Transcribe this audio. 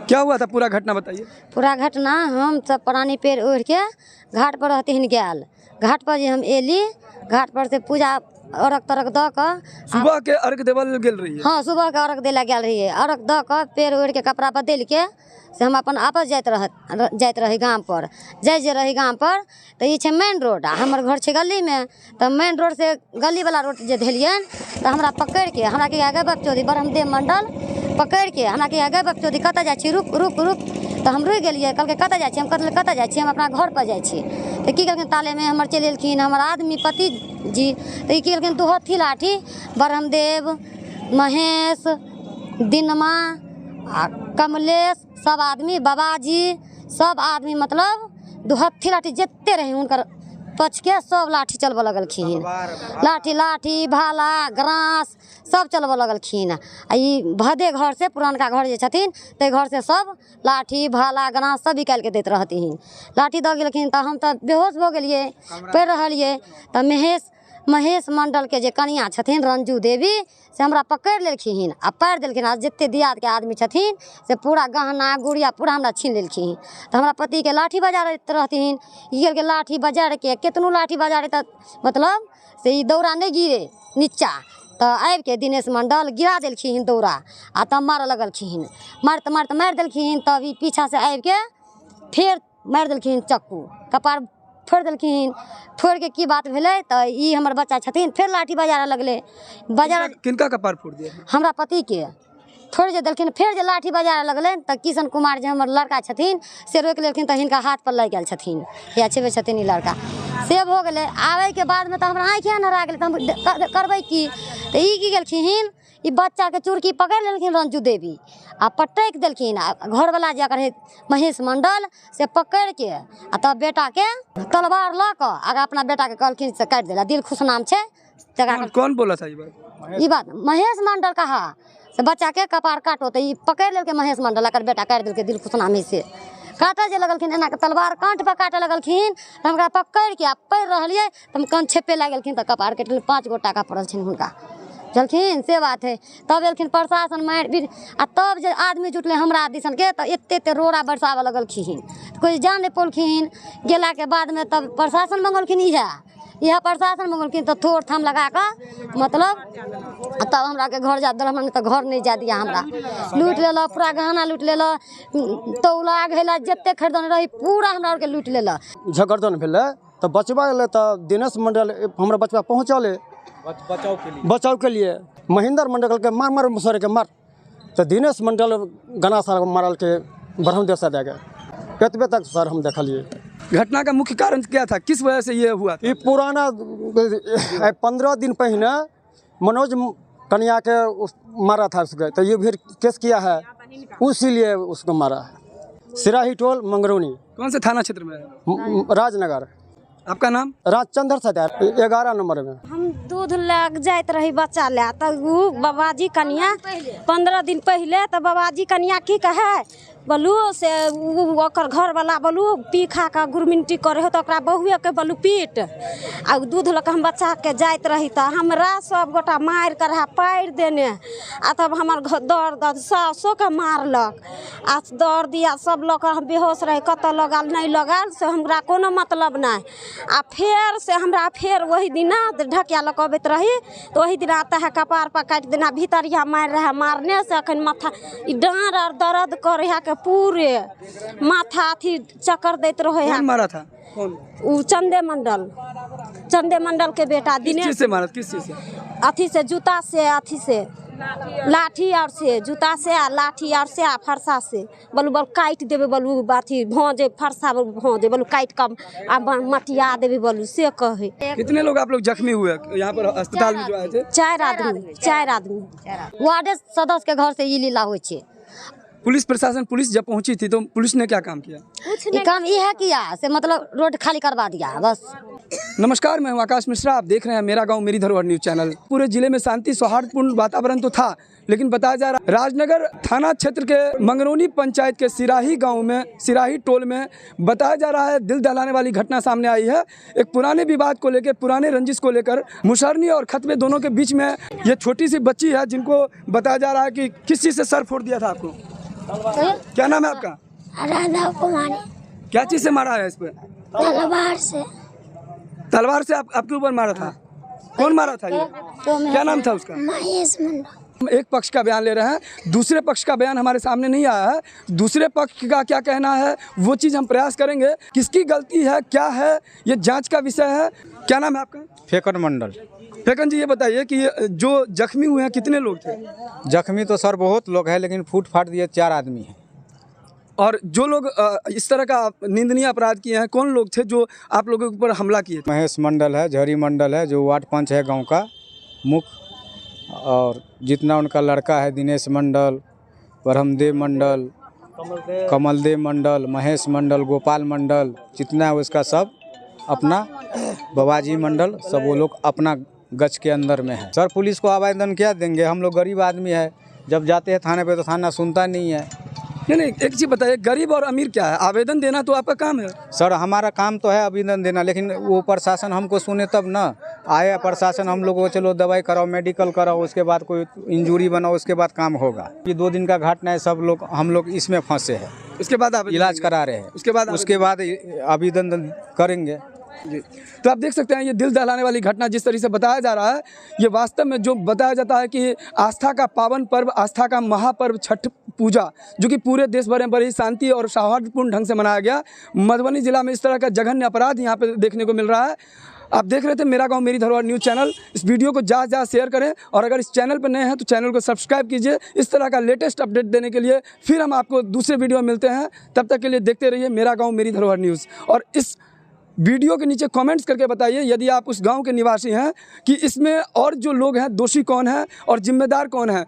क्या हुआ था, पूरा घटना बताइए। पूरा घटना, हम सब प्राणी पेड़ ओढ़ि के घाट पर रहथिन गेल। घाट पर जे हम एली, घाट पर से पूजा अर्घ तरघ दऽ कऽ। सुबह के अर्घ देवल गेल रही है? हँ, सुबहके अर्घ दै लए गेल रहियै। अर्घ दऽ कऽ, पेड़ ओढ़ि के, कपड़ा बदलि के से हम अपन आपस जाइत रही गाम पर। जाइ जे रही गाम पर, तऽ ई छै मेन रोड आ हमर घर छै गलीमे। तऽ मेन रोड से गली वाला रोड जे धेलियनि, तऽ हमरा पकड़ि के हमरा की गै बकचोदी, ब्रह्मदेव मंडल पकड़ि के हमरा की गै बकचोदी, कतऽ जाइ छी? रुक, रुक, रुक। तऽ हम रुकि गेलियै। कहलकै, कतऽ जाइ छी? हम कहलियै, कतऽ जाइ छी? हम अपना घर पर जाइ छी। तऽ की केलखिन, तालेमे हमर चलि एलखिन हमर आदमी पति जी। तऽ ई की केलखिन, दुहत्थी लाठी, ब्रह्मदेव, महेश, दिनमा आ कमलेश, सब आदमी, बाबाजी, सब आदमी, मतलब दुहत्थी लाठी जते रहै हुनकर पक्षके, सब लाठी चलबऽ लगलखिन। लाठी, लाठी, भाला, ग्रास सब चलबऽ लगलखिन। आ ई भदे घर से, पुरनका घर जे छथिन, ताहि घर से सब लाठी, भाला, ग्रास सब निकालि के दैत रहथिन। लाठी दऽ गेलखिन तऽ हम तऽ बेहोश भऽ गेलियै, पड़ि रहलियै। तऽ महेश महेश मण्डलके जे कनिआँ छथिन रंजू देवी, से हमरा पकड़ि लेलखिन आ पारि देलखिन। आ जतेक दियादके आदमी छथिन, से पूरा गहना गुड़िया पूरा हमरा छीन लेलखिन। तऽ हमरा पतिके लाठी बजारैत रहथिन। ई कहलकै, लाठी बजारिके, केतनो लाठी बजारै तऽ मतलब से ई दौरा नहि गिरे नीचा। तऽ आबिके दिनेश मण्डल गिरा देलखिन दौरा आ तब मारऽ लगलखिन। मारैत मारैत मारि देलखिन। तब ई पीछासँ आबिके फेर मारि देलखिन चक्कू, कपार फोड़ि देलखिन। फोड़िके की बात भेलै, तऽ ई हमर बच्चा छथिन, फेर लाठी बजारऽ लगलै, बजार। किनका कपार फोड़ दिया? हमरा पतिके फोड़ि जे देलखिन। फेर जे लाठी बजारऽ लगलनि, तऽ किशन कुमार जे हमर लड़का छथिन, से रोकि लेलखिन। तऽ हिनका हाथ पर लागि गेल छथिन, या छेबे छथिन ई लड़का, से भऽ गेलै। आबैके बादमे तऽ हमरा आँखि अन्हरा गेलै। तऽ हम करबै की? तऽ ई की केलखिन, ई बच्चाके चुरकी पकड़ि लेलखिन रंजू देवी आ पटकि देलखिन। आ घरवला जे अकर हइ महेश मण्डल, से पकड़िके आ तब बेटाके तलवार लऽ कऽ आगा अपना बेटाके कहलखिन से काटि देला। दिल खुश नाम छै तकरा। कौन, कौन बोला था ये बात? ई बात महेश मंडल कहा से बच्चाके कपार काटो। तऽ ई पकड़ि लेलकै महेश मंडल, एकर बेटा काटि देलकै। दिल खुश नाम है, से काटऽ जे लगलखिन, एना कऽ तलवार काँट पर काटऽ लगलखिन, तऽ हमरा पकड़िके आ पड़ि रहलियै, तऽ हम कान छेपे लागि गेलखिन, तऽ कपार कटि गेलै। 5 गो टाका पड़ल छनि हुनका, बुझलखिन, से बात है। तब एलखिन प्रशासन, मारि पीट आ तब जे आदमी जुटलै हमरा दिसनके, तऽ एते एते रोड़ा बरसाबऽ लगलखिन, कोइ जा नहि पौलखिन। गेलाके बादमे तब प्रशासन मंगलखिन, इएह इएह प्रशासन मंगलखिन, तऽ थोड़ थाम लगा कऽ मतलब तब हमराके घर जा देलक। हमरा तऽ घर नहि जाय दिया। हमरा लूटि लेलक, पूरा गहना लूटि लेलक, तौला घैला जते खरीदने रही, पूरा हमरा आरके लूटि लेलक। झगड़न भेलै तऽ बचबा एलै, तऽ दिनेश मंडल हमरा बचबा पहुँचलै बचाव के लिए। महेंद्र मंडल कहलकै, मार, मार मुसहर के मार। तऽ दिनेश मंडल गना सर मारलकै ब्रह्मदेव सर दए के। एतबे तक सर हम देखलियै। घटना का मुख्य कारण क्या था? किस वजह से ये हुआ था? ई पुराना, 15 दिन पहिने मनोज कन्या के उस मारा था उसके, तो ये फिर केस किया है, उसीलिए उसको मारा है। सिराही टोल, मंगरौनी। कौन से थाना क्षेत्र में है? राजनगर। आपका नाम? राजचंद्र सदार, 11 नंबर में। हम दूध लए जाइत रही बच्चा लए, तऽ उ बाबाजी कनिया, 15 दिन पहिले, तऽ बाबाजी कनिया की कहै, बोलू से उ ओकर घरवला बोलू पी खा कऽ गुरमिन्टी करै हो, तऽ ओकरा बहुएके बोलू पीट। आ उ दूध लऽ कऽ हम बच्चाके जाइत रही, तऽ हमरा सब गोटा मारि कऽ रहए पारि देने। आ तब हमर घर दर दर्द, सासोके मारलक आ दर दिया सब लऽ कऽ हम बेहोश रही। कतऽ लगल, नहि लगल, से हमरा कोनो मतलब नहि। आ फेर से हमरा फेर ओहि दिना ढकिया लऽ कऽ अबैत रही, तऽ ओहि दिना आता है कपार पर काटि देना, भीतरिया मारि रहए। मारने से अखन माथा ई डाँड़ आर दर्द करै है के, पूरे माथा अथी चक्कर दैत रहै है। कौन मारा था, कौन? उ चंदे मंडल, चंदे मंडल के बेटा। किस दिनेश। चीज से मारा, किस चीज से? अथी से, जूता से, अथी से, लाठी और से, जूता से आ लाठी और से आ फरसा से। बोलू बोल काटि देबै, बोलू अथी भौजे फरसा, बोलू भौजे, बोलू काटि कऽ आ मटिया देबै, बोलू से कहै। कितने लोग आप लोग जख्मी हुए यहाँ पर अस्पताल में जो आए थे? चारि आदमी, चारि आदमी। वार्डे सदस्य के घर से ई लीला होइ छै। पुलिस प्रशासन, पुलिस जब पहुंची थी तो पुलिस ने क्या काम किया? ई काम इएह किया से मतलब रोड खाली करवा दिया बस। नमस्कार, मैं हूं आकाश मिश्रा, आप देख रहे हैं मेरा गांव मेरी धरोहर न्यूज चैनल। पूरे जिले में शांति सौहार्दपूर्ण वातावरण तो था, लेकिन बताया जा रहा राजनगर थाना क्षेत्र के मंगरौनी पंचायत के सिराही गांव में, सिराही टोल में बताया जा रहा है दिल दहलाने वाली घटना सामने आई है। एक पुराने विवाद को लेकर, पुराने रंजिश को लेकर मुसहरनी और खतबे दोनों के बीच में ये छोटी सी बच्ची है, जिनको बताया जा रहा है कि किस चीज़ से सर फोड़ दिया था आपको? क्या नाम है आपका? राधा कुमारी। क्या चीज से मारा है इस पे? तलवार से। तलवार से आपके ऊपर मारा था? कौन मारा था ये? क्या नाम था उसका? महेश मंडल। हम एक पक्ष का बयान ले रहे हैं, दूसरे पक्ष का बयान हमारे सामने नहीं आया है। दूसरे पक्ष का क्या कहना है वो चीज़ हम प्रयास करेंगे। किसकी गलती है, क्या है, ये जांच का विषय है। क्या नाम है आपका? फेकन मंडल। फेकन जी, ये बताइए कि ये जो जख्मी हुए हैं कितने लोग थे? जख्मी तो सर बहुत लोग हैं, लेकिन फूट फाट दिए 4 आदमी हैं। और जो लोग इस तरह का निंदनीय अपराध किए हैं, कौन लोग थे जो आप लोगों के ऊपर हमला किए थे? महेश मंडल है, झरी मंडल है, जो वार्ड पंच है गांव का मुख्य, और जितना उनका लड़का है दिनेश मंडल, ब्रह्मदेव मंडल, कमलदेव मंडल, महेश मंडल, गोपाल मंडल, जितना है उसका सब अपना बाबाजी मंडल, सब वो लोग अपना गच के अंदर में है। सर पुलिस को आवेदन क्या देंगे, हम लोग गरीब आदमी है, जब जाते हैं थाने पे तो थाना सुनता नहीं है। नहीं नहीं, एक चीज़ बताइए, गरीब और अमीर क्या है? आवेदन देना तो आपका काम है। सर हमारा काम तो है आवेदन देना, लेकिन वो प्रशासन हमको सुने तब ना आया। प्रशासन हम लोगों को चलो दवाई कराओ, मेडिकल कराओ, उसके बाद कोई इंजरी बनाओ, उसके बाद काम होगा। ये 2 दिन का घटना है, सब लोग हम लोग इसमें फंसे हैं। उसके बाद आप इलाज करा रहे हैं, उसके बाद आवेदन करेंगे। जी, तो आप देख सकते हैं ये दिल दहलाने वाली घटना जिस तरीके से बताया जा रहा है, ये वास्तव में जो बताया जाता है कि आस्था का पावन पर्व, आस्था का महापर्व छठ पूजा, जो कि पूरे देश भर में बड़ी शांति और सौहार्दपूर्ण ढंग से मनाया गया, मधुबनी जिला में इस तरह का जघन्य अपराध यहाँ पे देखने को मिल रहा है। आप देख रहे थे मेरा गांव मेरी धरोहर न्यूज़ चैनल। इस वीडियो को ज़्यादा से ज़्यादा शेयर करें और अगर इस चैनल पर नए हैं तो चैनल को सब्सक्राइब कीजिए। इस तरह का लेटेस्ट अपडेट देने के लिए फिर हम आपको दूसरे वीडियो में मिलते हैं। तब तक के लिए देखते रहिए मेरा गाँव मेरी धरोहर न्यूज़। और इस वीडियो के नीचे कमेंट्स करके बताइए यदि आप उस गांव के निवासी हैं कि इसमें और जो लोग हैं दोषी कौन है और जिम्मेदार कौन है।